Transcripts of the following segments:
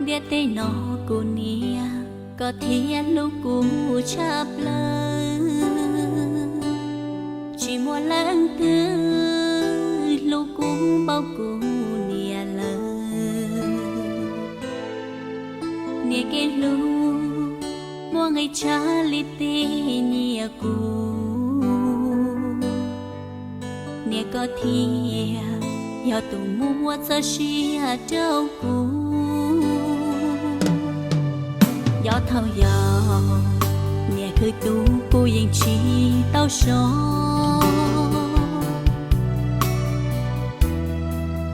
Ntiaj teb no kuv niam, koj thiaj hlub kuv tshaj plaws. Tsis muaj leej twg hlub kuv npaum kuv niam lawm. Niam kev hlub muaj nqis tshaj li tej nyiaj kub. Niam koj thiaj yog tus muab txoj sia rau kuv. Yog thaum yog niam khwv tus kuv yeej tsis tau so.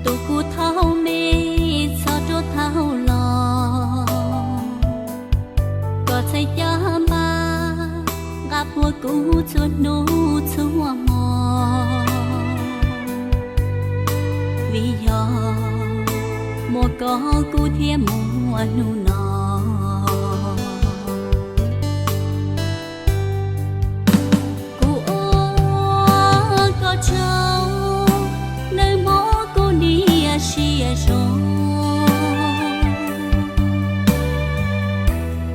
Tus kuv thaum me txog rau thaum los, koj txhawb coj npaj nqa puag kuv txhua hnub txhua hmo. Vim yog muaj koj kuv thiaj muaj hnub no. Kuv ua koj tsaug, nawb mog kuv niam siab zoo.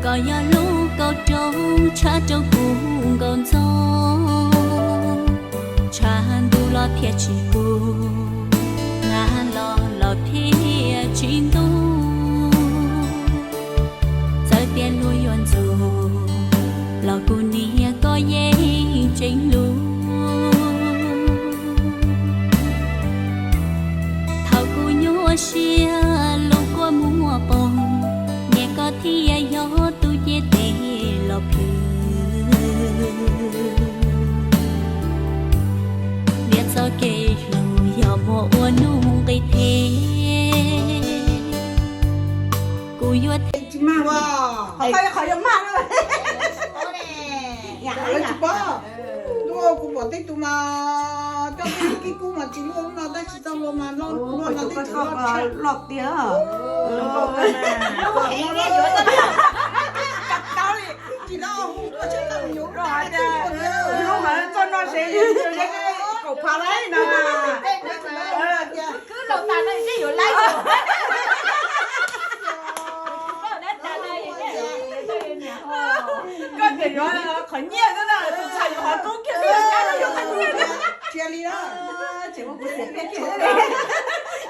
Koj yog lub kaum roob tshaj rau kuv nkauj ntxoog. Tshav ntuj los thiaj tsis pub, nag los los thiaj tsis ntub. Txawm tias luag yuav ntxub los kuv niam koj yeej tseem hlub. Thaum kuv nyuaj siab lub kua muag poob, niam koj thiaj yog tus cev tes los plhws. Niam txoj kev hlub yog muaj ua nuj nqis thiab. Kuv yuav tsis mag, qhov yuav mag. Tsis pom, kuv pom tej tus mas coj tej kib kub mas tsis luaj no tab sis txoj hlua mas luaj no tej tus loj tiag. Lub mas txoj no se kaum phav laib no. Kwv laus tas no seb yuav laib. Koj tias yuav qhov nyiaj xwb na, tus ntxhais yuav qhov tub kiag, tus nyab no yuav qhov nyiaj. Cia li na.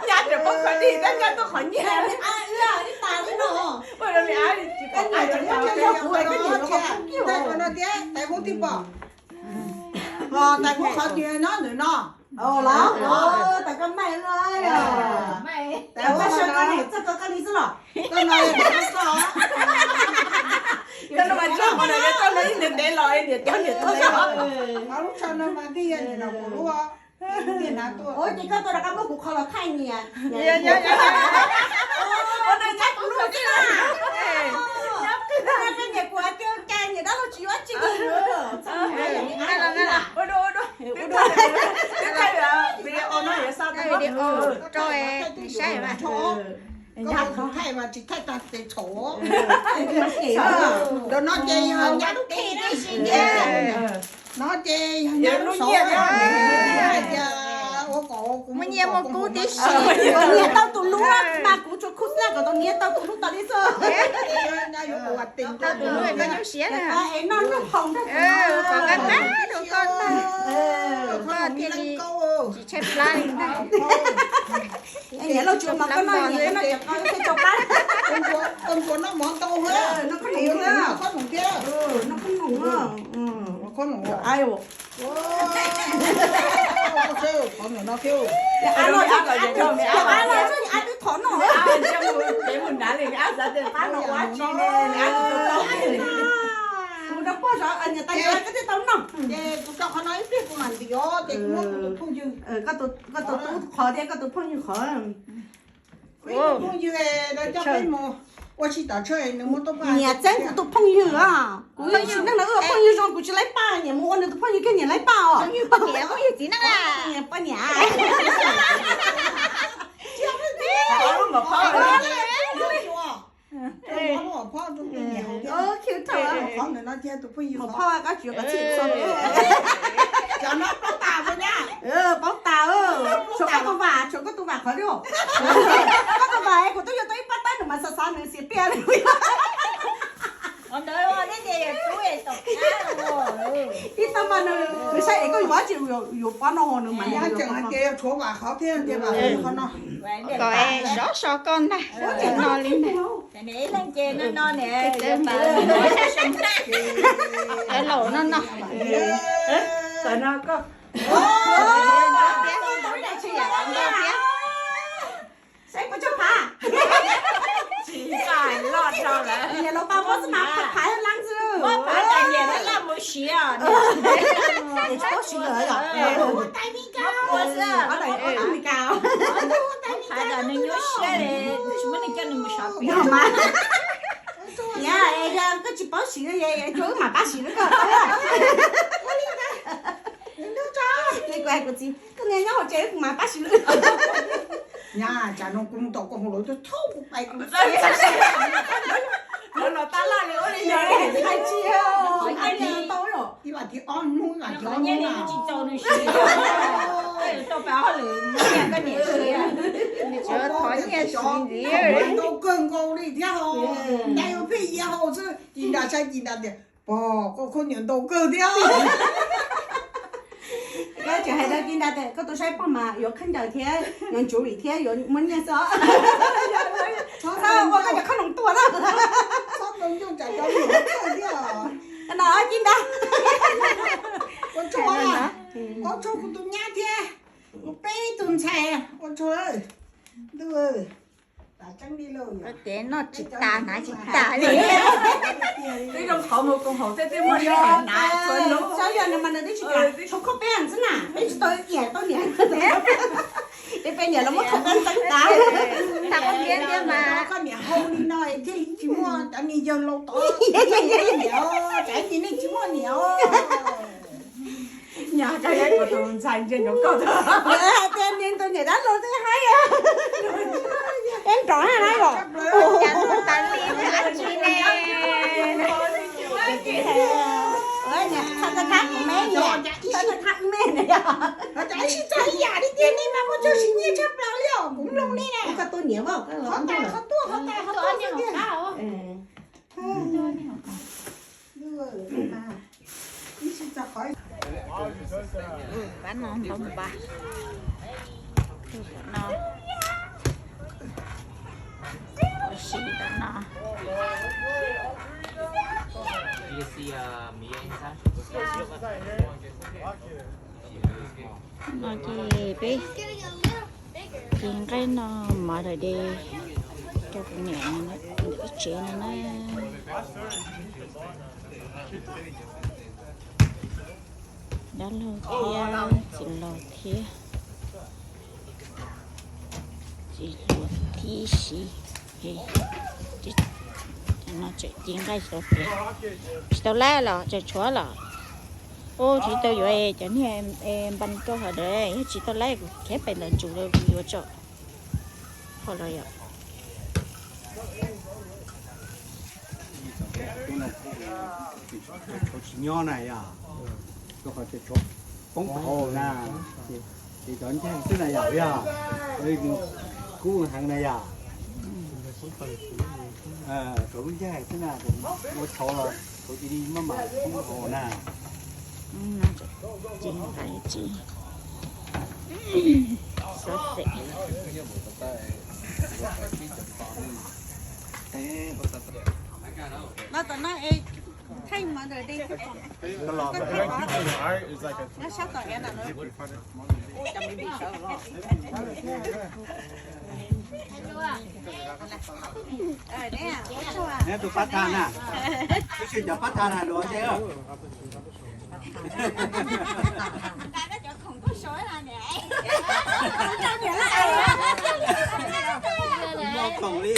Nyab tseem poob khuav dig tab nyab tuaj qhov nyiaj. Tais Hmoob tib pom. Tais Hmoob qhov twg nyob ntawm no. Los, tais koj maij los. Tais Hmoob txog koj li xwb los. Koj no, koj no mas txog qhov no, koj no ib ntev ntev los niam cov niam tub. Lub tsho no mas twb yog niam laus kuv lub. Ua ces koj tuaj rov qab muab kuv qhov los thaij niam. Ua no nyab kuv lub thiab. Koj niam kuv tias cas niam dab laug tsis yuav tsis. Ua dua, ua dua. Thaij video rau saib mas tsis thaij tag ces txhaum. Ntawm no ces yog nyab lub qhib tib si thiab. No ces yog nyab lub xauv. Hais tias ua kom kuv muaj nyiaj muaj kub tib si. Niam tau tus lub mas kuv tsuas khuj xaj kom tau niam tau tus lub tas li xwb. Tau tus lub koj nyuaj siab na. Es noj noj haus nrog kuv, kom nqaij nqaij rau koj tag, koj thiaj li tsis tshaib plab li ntag. Niam lauj tsuas mas koj noj, niam koj noj cov koj thiaj tsau plab. Koj ntsuas noj mov ntau, noj khob noom thiab. Noj khob noom. Qhov ntawm no thiab. Ab los, ab twb thov noj. Mus rau pog zov niam tais koj thiaj tau noj. Ces kuv tso qhov no ib pliag kuv mam ntim os, ces kuv muab kuv tus phooj ywg, koj tus tub qhov thiab koj tus phooj ywg qhov. Kuv ib tug phooj ywg coj peb mus ua si tom tsheb, nws muab tau paj. Niam txeeb kuv tus phooj ywg os. Kuv sim neej no wb phooj ywg zoo kuv tsis laib paj, niam mus ua nws tus phooj ywg kiag niam laib paj os. Phooj ywg poj niam, phooj ywg txiv neej na. Poj niam. Qhov no ces tus phooj ywg qhov no poob tas, poob tas, tshuav koj tus vam, tshuav koj tus vam qhov li. Koj tus vam kuv twb yuav tau ib pab tab no. Mas xav xav nws xiam tiag li. Ib tag mas nws, nws saib es koj yuav dab tsi yuav pab no ho nws mas nws tseem hais tias yuav tshuav vam qhov thiab tias vam qhov no. Kom es zov so koj ntag, no li ntag. Cov laus no no. Saib puas tsawg phav. Tsis loj dhau lawm. Nyias los pab muab xwb mas phav phav lab xwb. Muab phav tas nyias laj laj mus siv os. Tsis paub siv lawm yom. Phav tas nws nyuaj siab li, tsis muab nws coj nws mus sov pem. Yog mas. Yog es yog koj tsis paub siv, tsuas wb mam pab siv rau koj. Kuv hais kuv txiv, koj niag nyob hauv tsev, kuv mam pab siv. Nyab, tsam no kuv mus tom koj hauv lawv tuaj thauj kuv pais kuv. Lawv los tab laj li ua li yog hais tsis tau los. Ib vas thiv ob hnub, ib vas thiv ob hnub na. Thov nyiaj siv ntxiv. Ntau kawg nkaus li thiab ho. Ntau pheej yia hau xwb, ci nra saib ci nra tias, pog, koj khaub ncaws ntau kawg thiab. Koj tseem hais rau ci nra tias koj tuaj saib pog mas yuav khaub ncaws thiab yuav ncuv vim thiab yuav muaj nyiaj xwb os. Txhob ua koj cov khaub noom tuag na. Txhob ua ncoo tsam cov lwm thiab. No ci nra. Ua tsaug, ua tsaug kuv tus nyab thiab kuv peb tug ntxhais, ua tsaug. Ntuj, tas tseeb li lauj. Koj tias noj tsis tas hnav tsis tas li. Twb zoo qhov mus koom haum tej twb muaj li hnav txhua hnub. Xyov yog nws mas nws twb tsis tas, tshuav koj peb xwb na, peb tsis tau iam tau niam. Peb peb niam los muab koj peb ntxeev tas. Tham qhov tiag tiag mas. Koj niam hau li no thiaj li tsis muaj cov niag yawg laus tod niam, tsam ib ntsis nej tsis muaj niam. Nyab, koj tus ntxhais ntsia nyuam koj tias niag tus niam dab laug twb haib, peb nrov na los. Cas tuaj tas li ab tsi ne. Txhob thab kuv me, txhob thab me ne. Cas ib sij txog ib yam li tiag nej mas muaj txoj sia nyiaj tshaj plaws li os, kuv mloog nej na. Koj tuaj niam, qhov tas qhov tuaj qhov tas qhov tuaj tiag. Pab no ntau npas. Tus no, ua si tus no. No ces peb ci nqaij no mov lawm de, rau kuv niam ntawm ib tsev no na. Dab laug thiab txiv laus thiab txiv hluas tib si. No tseem ci nqaij tsis tau tiav, tsis tau laib los tseem tshuav los. Ua tsis tau yuav cov niag npas rau hauv ntawd, yog tsis tau laib kuv khiav pem ntawm ntsus lawm kuv yuav tso. Qhov los yom. Tsis nyob na yom, rau qhov tias tshuav poob hauv na, ces cov ncaig xwb na yom, yog kub heev na yom. Tshuav lub ncaig xwb na, ua tshauv los tshuav cia li maj mam poob hauv na. Ces nqa tsis xov xeem. Los tom no es thaij mov ntawm dej thiab pom. Nyob sab tom ev ntawm no. Neb tus pab tag na, tab sis cov pab tag na luag ntej. Khoom li.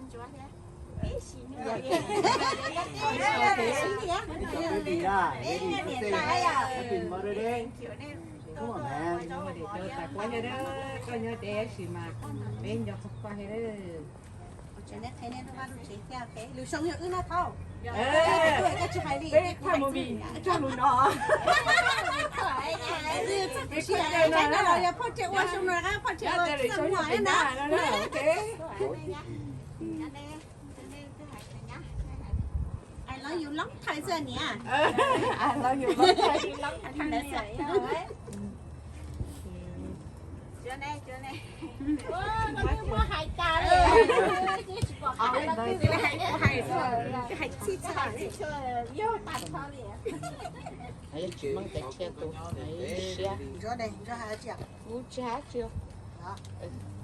Koj nyob ces ib sim mas peb nco qhov koj thiab. Lus xyoo yog wb noj thauj. Peb thaj movie cog lus no. Txog kuv si no los yog phoj tsiaj ua xyoo no, phoj tsiaj ua xyoo no na. I love you long time xwb niam. I love you long time. Muab hais tas li. Hais txhij txhij li. Ntsuab, ntsuab hais tsi? Kuv tsis hais tsi.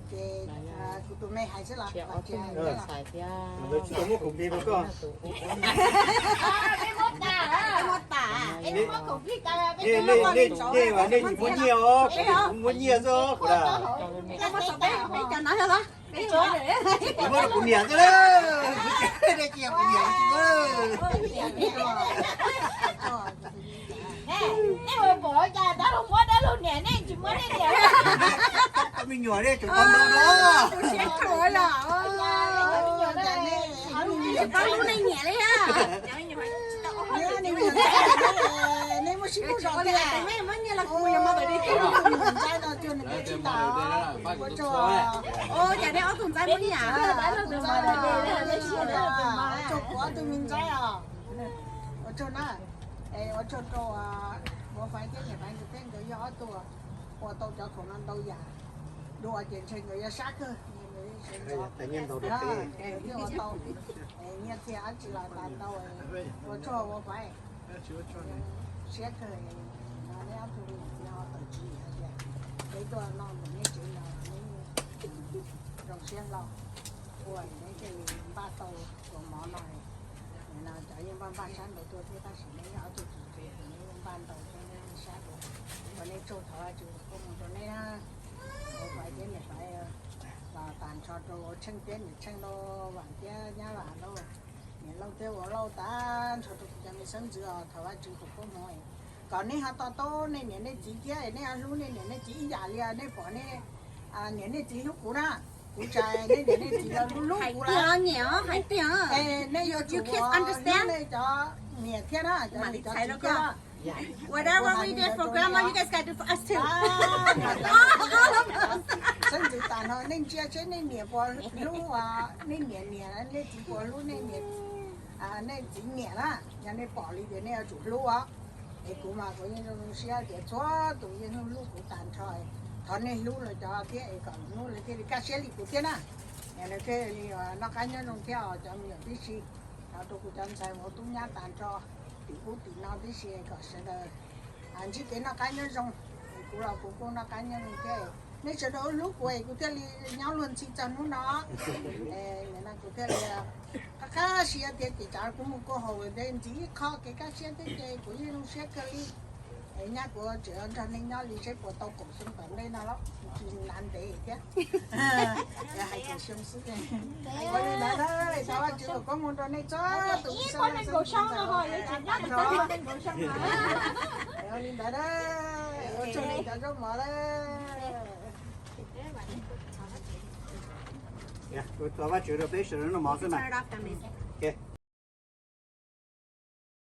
Ces kuv tus me hais xwb los? Tsis tau muab khoom plig rau koj. Nej tsis muab nyiaj os, kuv muab nyiaj xwb kuv. Muab rau kuv niam xwb, nej cia kuv niam. Nej ua pom cas tab lug muab dab lug niam, nej tsis muab nej niam. Me nyuam nej tsum tau ntau no. Siab rhuav los. Tsis tau lub nej niam li a. Nej muaj sib muaj zog tiag. Muab nyiaj los kuv yuav muab tus me nyuam ntxaib no cuag nws tus txiv tas. Ua tsaug. Cas nej ob tug ntxaib muab nyiaj? Ua tsaug kuv ob tug me ntxaib os. Ua tsaug na. Ua tsaug rau Muam Faiv thiab Niam Faiv nkawd, peb nkawd yog ob tug ua tau cov khoom no ntau yam. Dua ces ntshe nkawd yuav sab kawg. Thiaj ua tau nyiaj txiag dab tsi los tas ntau. Ua tsaug Muam Faiv. Siab kawg no, neb ob tug niam txiv ho tawm tswv yim hais tias peb tuaj noj ntawm neb tsev no, neb zoo siab hlo. Ua neb thiaj li npaj tau tus mov no. Nim no cov yeej npaj npaj sab nraud tuaj thiab, tab sis neb yog ob tug txiv tsev ces neb yeej npaj ntau thiab, neb sab dua. Ua nej tsaug, thov Vajtswv foom koob hmoov rau neb na. Muam Faiv thiab Niam Faiv los tas nrho rau Tsheej thiab Niam Tsheej lauj, Vam thiab Nyab Vam lauj, Niam Lauj thiab Ua Lauj, tas nrho rau kuv cov me xeeb ntxwv os, thov Vajtswv foom koob hmoov kom neb ho to taub nej niam nej txiv thiab nej ho hlub nej niam nej txiv ib yam li nej pom nej niam nej txiv hlub kuv na. Kuv tsis hais nej niam nej txiv los hlub hlub kuv lawm. Neb yuav tsum hlub nej cov niam thiab na, cov niam cov txiv thiab. Whatever we did for grandma, you guys gotta do for us too. Xeeb ntxwv tas no nej ntsia seb nej niam puas hlub, nej niam niam nej txiv puas hlub nej niam, nej txiv niam na. Yog nej pom li ces nej yuav tsum hlub os. Es kuv mas kuv yeej zoo siab tias txhua tus yeej hlub hlub kuv tas nrho. Thov nej hlub lawv cov thiab es kom hlub lawv thiaj li kaj siab li kuv thiab na. Yog lawv thiaj li noj qab nyob zoo thiab os cov me nyuam tib si. Thov rau kuv cov ntxhais vauv tub nyab tas nrho tim ub tim no tib si kom sawv daws ntsib kev noj qab nyob zoo. Es kuv los kuv kuj noj qab nyob zoo thiab. Nej sawv daws hlub kuv es kuv thiaj li nyob luag ntxhi txog hnub no. Nim no kuv thiaj li qab qab siab thiab ces tsam kuv mus kuj haus ntej ntxiv ib qho kev kaj siab thiab ces kuv yeej zoo siab kawg li. Es nyab kuv tseem nrog nej nyob li seb puas tau kaum xyoo tom ntej no los tsis nav ntev thiab. Hais kaum xyoo xwb. Ua li ntawd na, thov Vajtswv foom koob hmoov rau nej txhua tus ib xeeb ntxwv. Ua li ntawd na, ua tsaug nej cov zaub mov na. Thov Vajtswv rau peb sawv daws noj mov xwb mas.